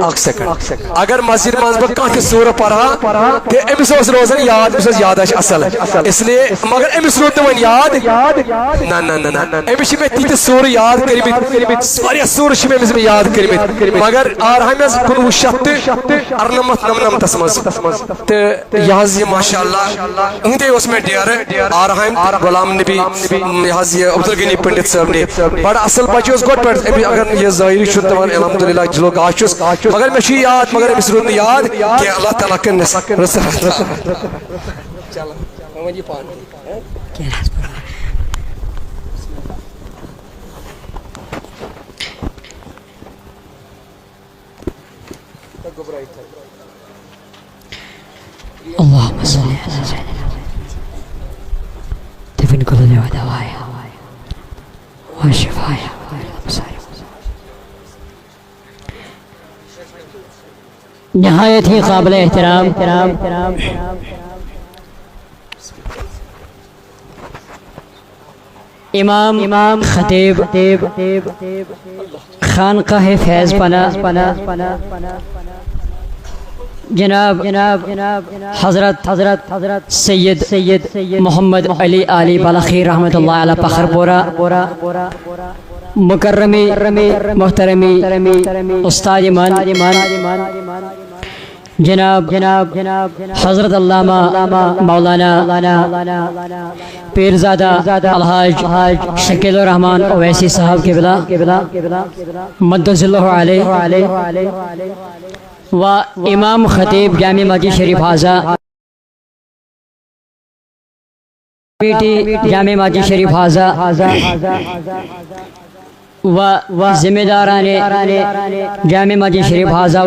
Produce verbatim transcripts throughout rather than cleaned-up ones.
اکھ سیکنڈ۔ اگر مسجد منٛز بہٕ کانٛہہ تہِ سورہ پرٕ ہا، تہٕ أمِس اوس روزان یاد، أمِس ٲس یادداشت اصل۔ اس لیے، مگر أمِس روٗد نہٕ وۄنۍ یاد۔ نہ، نہ، نہ، نہ۔ أمِس چھِ مےٚ تِتھۍ سورہ یاد کٔرمٕتۍ، واریاہ سورہ چھِ مےٚ أمِس یاد کٔرمٕتۍ۔ مگر آرہامہِ حظ کُنوُہ شیٚتھ تہٕ ارنمتھ نمنمتس منٛز۔ تہٕ یہِ حظ یہِ ماشاء اللہ، یِہُنٛدے اوس مےٚ ڈیرٕ، آرہامہِ تہٕ غلام نبی، یہِ حظ یہِ عبدالغنی پنڈت صٲب نہِ۔ بڑٕ اصل بچہِ اوس گۄڈٕ پٮ۪ٹھ، أمِس اگر یہِ ظٲہری چھُنہٕ تِمن الحمدللہ جلو گاش چھُس، مگر مےٚ چھُ یاد، مگر أمِس روٗد نہٕ یاد کینٛہہ۔ اللہ تعالیٰ کٔرِنَس رٕژ رحمت۔ چلو، وۄنۍ یہِ پانہٕ۔ کینٛہہ نہ حظ پرواے۔ اللهم صل على سيدنا محمد. طب كل داء ودواء وشفاء. نہایت ہی قابل احترام امام، امام خطیب، خانقاہ فیض پناہ، جناب، جناب، حضرت، حضرت سید، سید محمد علی علی بلخی رحمۃ اللہ علیہ پخر پورہ، مکرمی، محترمی استاد من، جناب، جناب، حضرت علامہ مولانا پیرزادہ الحاج شکیل الرحمان اویسی صاحب قبلہ، مد ظلہ علیہ، و امام خطیب جامع مسجد شریف حاضہ، کمیٹی جامع مسجد شریف حاضہ و ذمہ داران جامع مسجد شریف حاضہ و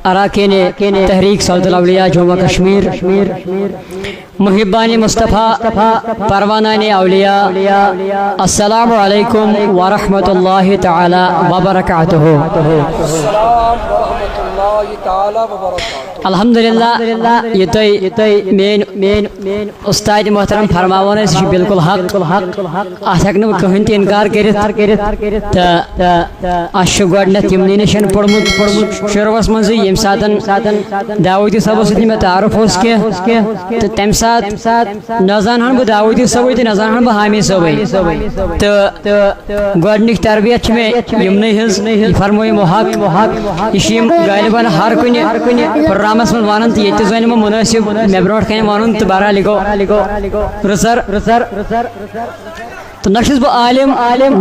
اراکین تحریک سلطنت الاولیاء جموں و کشمیر، محبان مصطفیٰ، پروانان اولیاء، السلام علیکم ورحمۃ اللہ تعالی وبرکاتہ۔ السلام ورحمۃ اللہ تعالی وبرکاتہ۔ الحمدللہ، یہ تۄہہِ، یہ تۄہہِ مین، مین، مین استاد محترم فرماوان ٲسۍ، یہِ چھُ بالکل حق۔ اتھ ہیٚکہٕ نہٕ بہٕ کٕہٕنۍ تہِ انکار کٔرِتھ۔ تہٕ اَسہِ چھُ گۄڈٕنیٚتھ تِمنٕے نِش پوٚرمُت، پوٚرمُت شروٗعس منٛزٕے، ییٚمہِ ساتہٕ داوودی صٲبس سۭتۍ مےٚ تعارُف اوس کینٛہہ، تہٕ تَمہِ ساتہٕ نہ زانہٕ ہن بہٕ داوودی صٲبٕے تہٕ نہ زانہٕ ہن بہٕ حامی صٲبٕے۔ تہٕ گۄڈٕنِچ تربیت چھِ مےٚ یِمنٕے ہٕنٛز، یہِ فرمٲیِم حق۔ یہِ چھِ یِم غٲلباً ہر کُنہِ پروگرامس منٛز ونان، تہٕ ییٚتہِ تہِ زٲنۍ یِمو مُنٲسِب مےٚ برونٛٹھ کنہِ ونُن، تہٕ بہرحال یہِ گوٚو رٕژر۔ تہٕ نہ چھُس بہٕ عالم،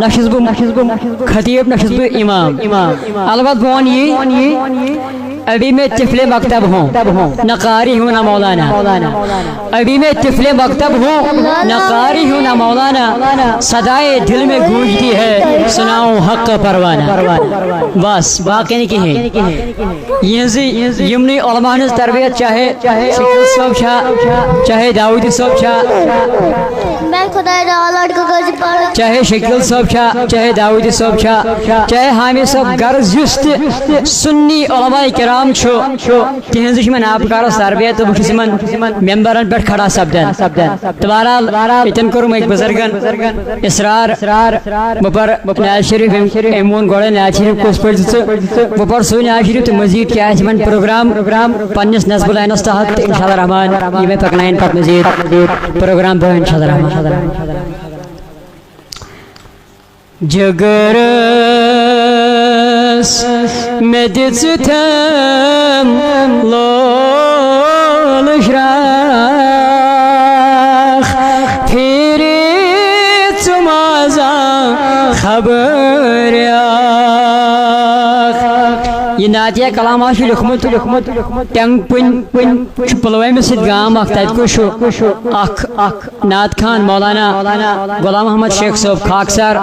نہ چھُس بہٕ خطیب، نہ چھُس بہٕ امام۔ البتہ بہٕ ونہٕ یی، ابھی میں طفل مکتب ہوں، نہ قاری ہوں نہ مولانا۔ ابھی میں طفل مکتب ہوں، نہ قاری ہوں نہ مولانا۔ صدائے دل میں گونجتی ہے، سناؤں حق کا پروانہ۔ بس، باقی نہٕ کِہیٖنۍ۔ یِہٕنٛزٕے، یِمنٕے علماہن ہٕنٛز تربیت، چاہے شکیل صٲب چھا، چاہے داوودی صٲب چھا، میں خداے دعا لڑکہٕ گٔژھۍ پرُن۔ چاہے شکیل صٲب چھا، چاہے داوودی صٲب چھا، چاہے حامی صٲب، غرض یُس تہِ سُنی علماء کرام چھُ، تِہنٛزٕے چھِ مےٚ ناپکارس تربیت تہٕ بہٕ چھُس یِمن ممبرن پٮ۪ٹھ کھڑا سپدان۔ تہٕ بہرحال، ییٚتٮ۪ن کوٚرُم أکۍ بُزرگن اصرار، بہٕ پرٕ نعت شریف، أمۍ، أمۍ ووٚن گۄڈَے نعت شریف کُس پٔرۍ زِ ژٕ؟ بہٕ پرٕ سُے نعت شریف تہٕ مزید کیٛاہ آسہِ یِمن پروگرام پننِس نصب العینس تحت، تہٕ انشاءاللہ الرحمن یہِ مےٚ پکناین پتہٕ مزید پروگرام برٛونٛہہ انشاءاللہ الرحمن۔ جگرس مےٚ دِژ تٔمۍ لول شراکھ، پھیرِ ژٕ مازا خبر اکھ۔ یہِ نعتیہ کلام حظ چھُ لیوٚکھمُت، لیوٚکھمُت ٹینگ پُن، پُن چھُ پُلوٲمِس سۭتۍ گام اکھ، تتہِ کُس چھُ اکھ، اکھ نعت خان مولانا غلام محمد شیخ صٲب خاکسار،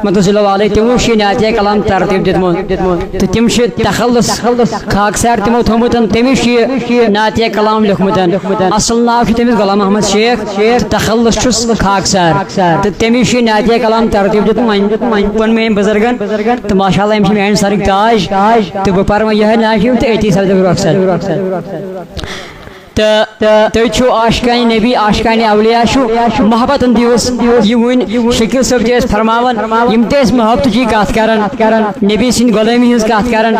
مدثر اللہ علیہ، تِمو چھُ یہِ نعتیہ کلام ترتیب دیُتمُت۔ تہٕ تِم چھِ تخلص خاکسار تِمو تھوٚمُت، تٔمِس چھُ یہِ نعتیہ کلام لیوٚکھمُت۔ اصل ناو چھُ تٔمِس غلام محمد شیخ، تہٕ تخلص چھُس خاکسار۔ تہٕ تٔمِس چھُ یہِ نعتیہ کلام ترتیب دیُتمُت وۄنۍ پوٚن میٲنۍ بُزرگن۔ تہٕ ماشاء اللہ، یِم چھِ میانہِ سرٕکۍ تاج۔ تہٕ بہٕ پرٕ وۄنۍ یِہوٚے نعت شریف تہٕ أتی سپدٕ بہٕ رۄخصت۔ تہٕ تہٕ تُہۍ چھِو عاشقانِ نبی، عاشقانِ اولیاء چھِو، محبتن دِیوس یہِ وٕنۍ۔ شکیل صٲب تہِ ٲسۍ فرماوان، یِم تہِ ٲسۍ محبتٕچی کتھ کران، نبی سٕنٛدِ غلٲمی ہٕنٛز کتھ کران،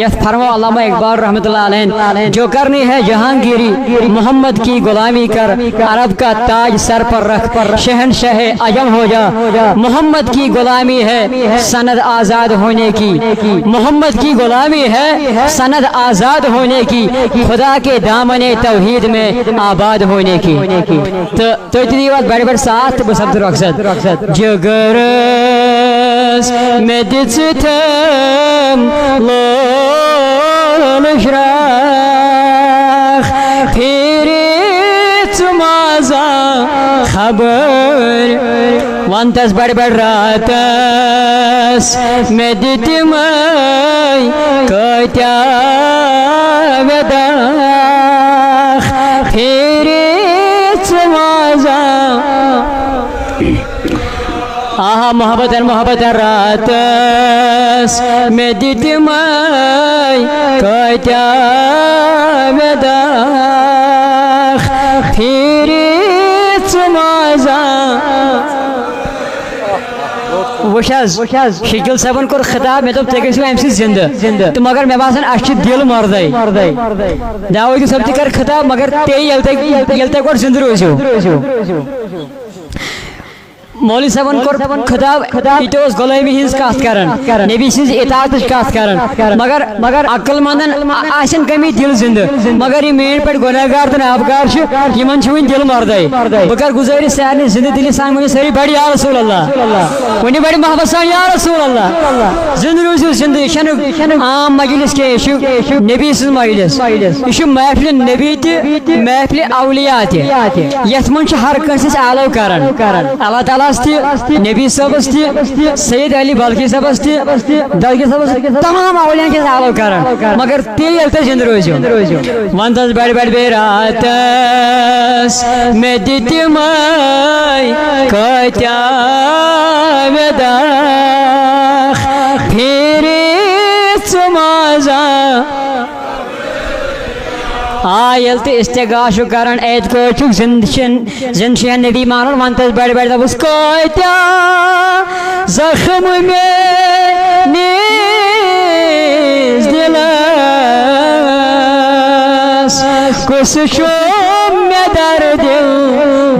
یتھ فرماو علامہ اقبال رحمۃ اللہ علیہ، "جو کرنی ہے جہانگیری، محمد کی غلامی کر، عرب کا تاج سر پر رکھ، شہنشاہ عجم ہو جا، محمد کی غلامی ہے سند آزاد ہونے کی، محمد کی غلامی ہے سند آزاد ہونے کی، خدا کے دامن توحید میں آباد ہونے کی۔" تہٕ تُہۍ تہِ دِیِو اَتھ بَڑِ بَڑِ ساتھ تہٕ بہٕ سَمکھٕ رۄخصت۔ جِگرَس مےٚ دِژٕتھَم لولہٕ شرٛاکھ، پھیٖرِتھ ژٕ مازا خبر۔ وَنتَس بَڑِ بَڑِ راتَس مےٚ دِتِمَے کۭتیٛاہ وٮ۪داکھ، پھیٖرِتھ ژٕ مازا۔ آہا، محبتن، محبتن راتس مےٚ دِتِمَے کۭتیٛاہ وٮ۪داکھ، پھیٖرِتھ ژٕ مازا۔ وٕچھ حظ، شکیل صٲبن کوٚر خطاب، مےٚ دوٚپ، "تُہۍ گٔژھِو اَمہِ سۭتۍ زِندٕ۔" تہٕ مگر مےٚ باسان، اَسہِ چھِ دِل مردے۔ داوودی صٲب تہِ کَرِ خطاب، مگر تیٚلہِ ییٚلہِ تُہۍ، ییٚلہِ تُہۍ گۄڈٕ زِندٕ روٗزِو۔ مولوی صٲبن کوٚر خطاب، یہِ تہِ اوس غلٲمی ہٕنٛز کتھ کران، نبی سٕنٛز اطاعتٕچ کتھ کران۔ مگر، مگر عقل مندن آ-، آسن کمی دِل زندٕ، مگر یِم میٲنۍ پٲٹھۍ گۄنہگار تہٕ نابکار چھِ، یِمن چھِ وُنہِ دِل مردے۔ بہٕ کرٕ گُزٲرِش سارنٕے زندٕ دِلی سان، ؤنِو سٲری بڑِ یا رسول اللہ، ؤنِو بڑِ محبت سان یا رسول اللہ۔ زندٕ روٗزِو زندٕ، یہِ چھَنہٕ عام مجلس کینٛہہ، یہِ چھُ نبی سٕنٛز مجلس، یہِ چھُ محفلِ نبی تہِ، محفلِ اولیاء تہِ، یتھ منٛز چھِ ہر کٲنٛسہِ أسۍ آلو کران۔ اللہ تعالیٰ ہس تہِ، نبی صٲبس تہِ، سید علی بلخی صٲبس تہِ، دلگی صٲبس تہِ، تمام اولیاء چھِ أسۍ آلو کران۔ مگر تیٚلہِ ییٚلہِ تُہۍ زِندٕ روٗزِو۔ ونتس بڑِ بڑِ بیٚیہِ راتس مےٚ دِتِمَے کۭتیٛاہ وٮ۪داکھ، پھیٖرِتھ ژٕ مازا۔ آ، ییٚلہِ تہِ استغاثہ چھُ کران، اعتقاد چھُکھ زِندٕ چھِن، زِندٕ چھِ یا نبی مانان، وَنتَس بَڑِ بَڑِ دَپُس، کۭتیٛاہ زخم میٛٲنِس دِلَس، کُس چھُ مےٚ دَردِ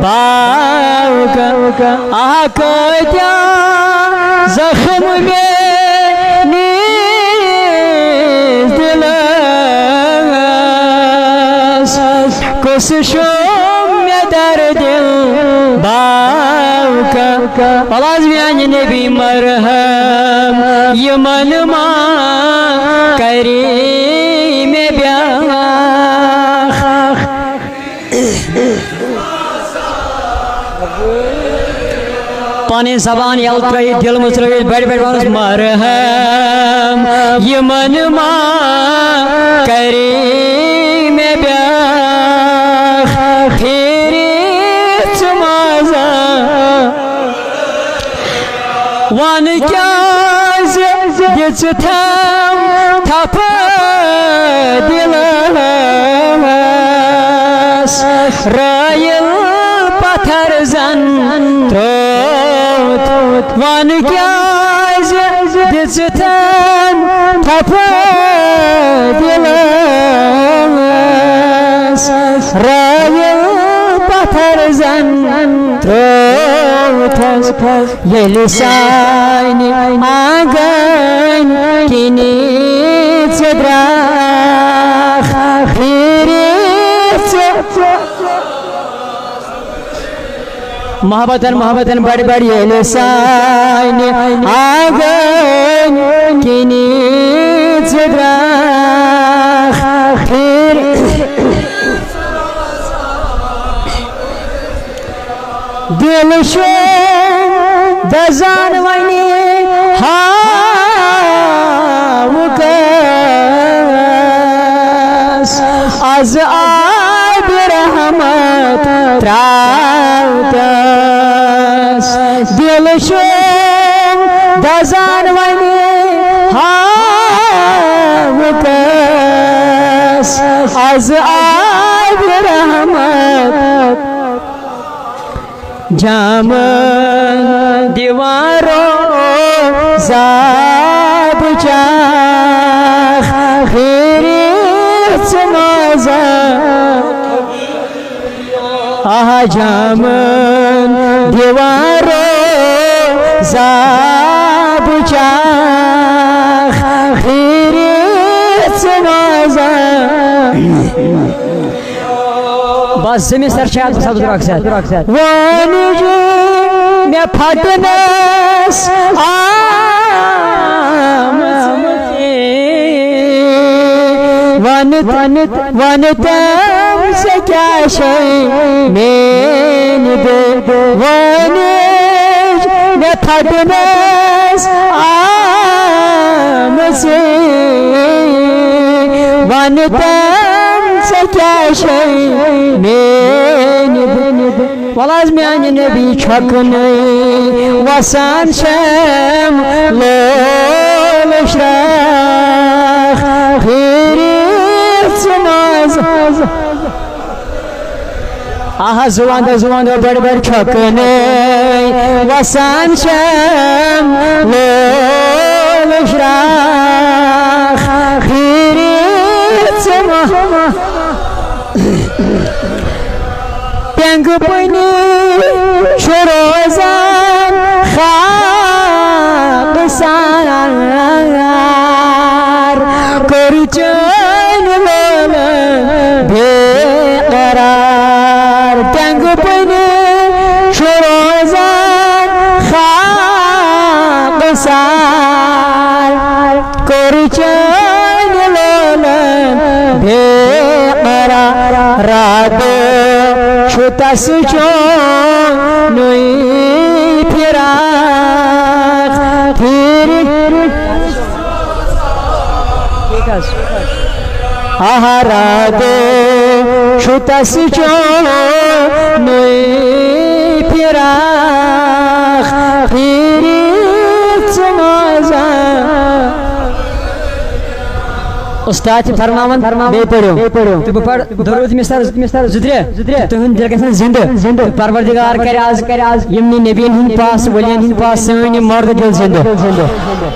باوکا؟ آ، کۭتیٛاہ زخم میٛٲنِس دِلَس، کُس چھُ مےٚ دَردِ باوکا؟ وَلہٕ حظ میٛانہِ نبی مرہم، یِمَن ما کَری مےٚ بیٛاکھ۔ پنٕنۍ زبان یلہٕ ترٲیِتھ، دِل مٕژرٲیِتھ، بڑِ بڑِ ونُس، مرہم یِمن ما کری مےٚ بیٛاکھ، پھیٖرِتھ ژٕ مازا۔ وَن کیٛازِ دِژٕتھم تھپھ دِلس؟ رٲیِل پتھر زن ترٛووُتھ۔ وَن کیٛازِ دِژٕتھم تھپھ دِلس؟ رٲیِل پتھر زن ترٛووُتھس۔ ییٚلہِ سانہِ آنگن کِنی ژٕ درٛاکھ، پھیٖرِتھ ژٕ۔ محبتن، محبتن بڑِ بڑِ ییٚلہِ سانہِ آنگن کِنی ژٕ درٛاکھ، پھیٖرِتھ۔ دِل چھُ دَزان وۄنۍ ہاوُکَس، از آبِ رحمت ترٛاوتَس۔ دِل چھُ دَزان وۄنۍ ہاوُکَس، از آبِ رحمت، جامن دیوارو زاب چاخ خیریت سمازا۔ آہا جامن دیوارو زاب چاخ خیریت سمازا۔ بس زمین سر چھا بس عبدالرخ صاحب۔ وانجی مےٚ پھٹنس آمٕژ۔ ون، ون، ون تم ژےٚ کیٛاہ چھے میٲنۍ بے وانج مےٚ پھٹنس آمٕژ۔ ون تم ژےٚ کیٛاہ چھے میٲنۍ بے وَلہٕ حظ میانہِ نبی چھۄکنٕے وسان شام لول شراخ۔ خیریت سماز۔ آہا زُوان دۄہ، زُوان دۄہ بٔڑ بٔڑ چھۄکنٕے وسان شام لول شراخ۔ خیریت سماز۔ ٹینگہٕ پٔنی چھُ روزان خاکہٕ سار۔ کٔر چٲنۍ لولہٕ بے قرار۔ ٹینگہٕ پٔنی چھُ روزان خاکہٕ سار۔ کوٚر چٲنۍ لولن بے قرار۔ راتہٕ چھُ تس چونُے فراق۔ پھِرِ آہا راتہٕ چھُ تس چونُے فراق۔ پھِرِ ژٕ منٛزا۔ استاد چھِ فرماوان، بیٚیہِ پٔرِو۔ تہٕ بہٕ پَرٕ درود مِثال، مِثال زٕ ترٛےٚ۔ تُہُنٛد دِل گژھن زِنٛدٕ۔ تہٕ پروردگار کرِ آز، کرِ آز یِمنٕے نبیَن ہٕنٛدۍ پاس، ؤلین ہٕنٛدۍ پاس سٲنۍ یہِ مردٕ دِل زِنٛدٕ۔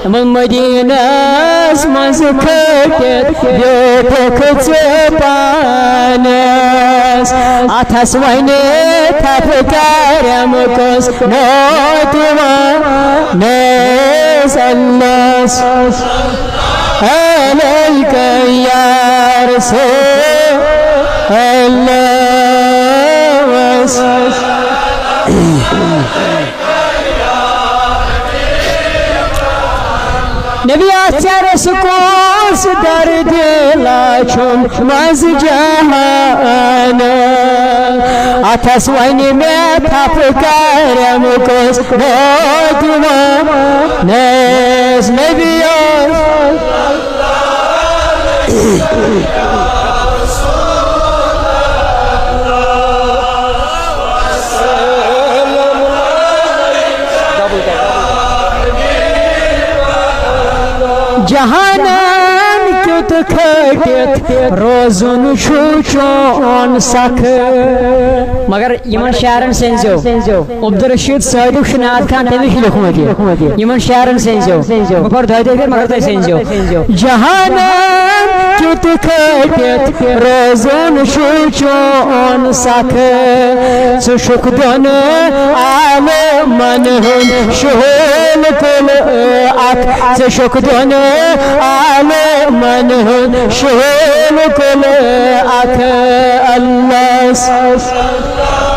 یِمن مدینس منٛز کھٔٹِتھ بیوٗٹھُکھ ژٕ پانس۔ اتھس وۄنۍ تھپھ کرم کُس نوجوان۔ نس اللہ علیک یا رسول اللہ۔ نبی آسر سکوس درد لاچھم مز جہان۔ اتھس ونہِ مےٚ تھپھ کرم کُس نوجوان۔ نس نبی جہانن کیُتھ کھٹِتھ روزُن چھُ چون سخ۔ مگر یِمن شعرن سنزیو عبدالرشید صٲبُک چھُ ناد خان، تٔمِس چھُ لیوٚکھمُت یہِ۔ یِمن شعرن سنزیو۔ بہٕ پرٕ دۄیہِ دۄہہِ پھِرِ، مگر تُہۍ سنزیو۔ جہانن کیُتھ کھٹِتھ روزُن چھُ چون سخ۔ ژٕ چھُکھ دۄن عالمن ہُنٛد شُہُل کُل اکھ۔ ژٕ چھُکھ دۄن عالمن ہُنٛد شُہُل کُل اکھ۔ اللہ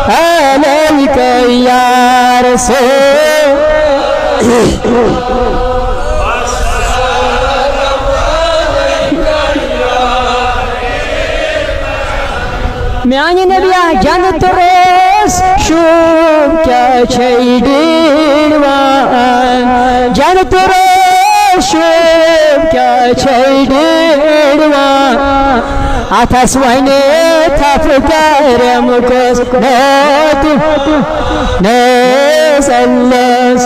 علیک یا رسول۔ میانہِ نبیا جنت روز شوب کیا چھے ڈیڑوان۔ جنت روز شوب کیا چھے ڈیڑوان۔ اتھس ونے تھپھ کرم کس نوت نیس اللہ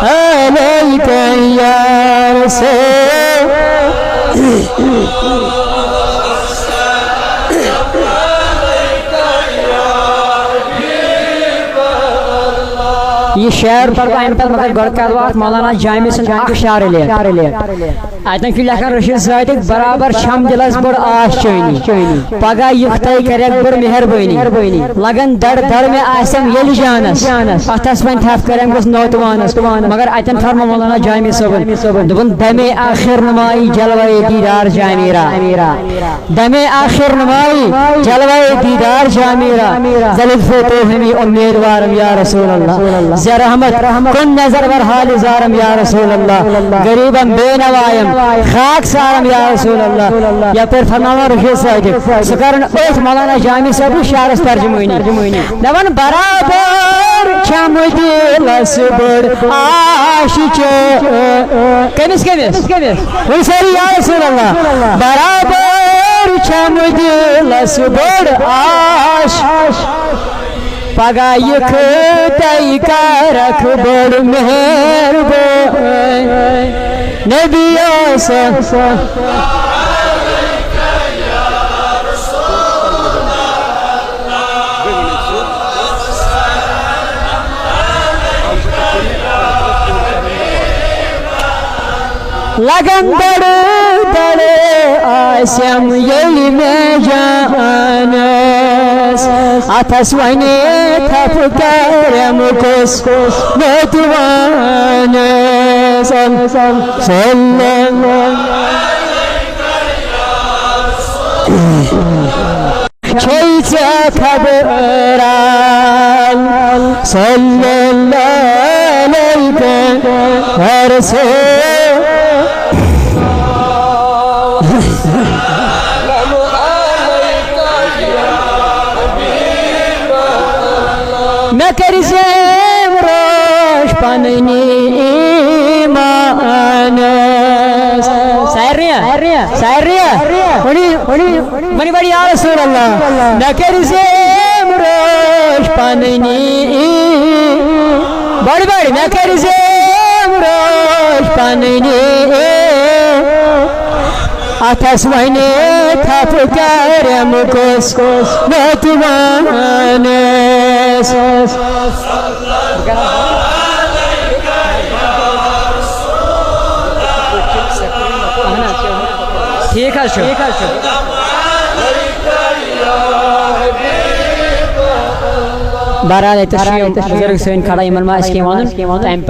علیک یا رسول۔ یہِ شعر پرٕ بہٕ اَمہِ پتہٕ، مگر گۄڈٕ کرٕ بہٕ اَتھ مولانا جامی سُنٛد اَکھ شعر relate۔ اَتٮ۪ن چھُ لیکھان رشیٖد صٲدِق، برابر چھَم دِلس بٔڑ آش چٲنی۔ پگاہ یِکھ تۄہہِ کرٮ۪کھ بٔڑ مہربٲنی۔ لگن دڑ دڑ مےٚ آسٮ۪م ییٚلہِ جانس۔ اَتھس وۄنۍ تھپھ کرٮ۪م گوٚژھ نوتوانس۔ مگر اَتٮ۪ن فرمو مولانا جامی صٲبن۔ دوٚپُن، دمے آخر نمائی جلوہ دیدار جامی را۔ دمے آخر نمائی جلوہ دیدار جامی را، ز لطف تو ہمی امیدوارم یا رسول اللہ۔ ز رحمت کن نظر بر حال زارم یا رسول اللہ۔ غریبم بے نوایم خاک سارم یا رسول اللہ۔ یپٲرۍ فرماوان رشیٖد صٲدِق، سُہ کرن أتھۍ مولانا جامی صٲبنہِ شعرس ترجمٲنی۔ دپان، برابر چھم دلس بٔڑ آش چٲنی۔ کٔمِس، کٔمِس؟ ؤنِو سٲری، یا رسول اللہ۔ برابر چھم دلس بٔڑ آش، پگاہ یِکھ تۄہہِ کرکھ بٔڑ مہربٲنی۔ نبی آسان۔ لگن دڑ دڑ آسیم ییٚلہِ مےٚ جانس، اتھس ونے تھپھ کرم کُس مےٚ دِوانس۔ صلی اللہ چھے ژےٚ خبران، صلی اللہ علیہ یا رسول۔ مےٚ کٔرۍ زِ امروز پننہِ ایمانس۔ سارنٕے، سارنٕے۔ ؤنِو، ؤنِو، ؤنِو بڑِ یا رسول اللہ۔ مےٚ کٔرۍ زِ امروز پننہِ، بڑِ بڑِ، مےٚ کٔرۍ زِ امروز پننہِ۔ اتھس ونے تھپھ کرم کُس مےٚ دِوانس۔ ٹھیٖک حظ چھُ۔ بہرحال، ییٚتٮ۪س چھِ یِم بُزرگ سٲنۍ کھڑا، یِمن ما آسہِ کینٛہہ وَنُن، تَمہِ پتہٕ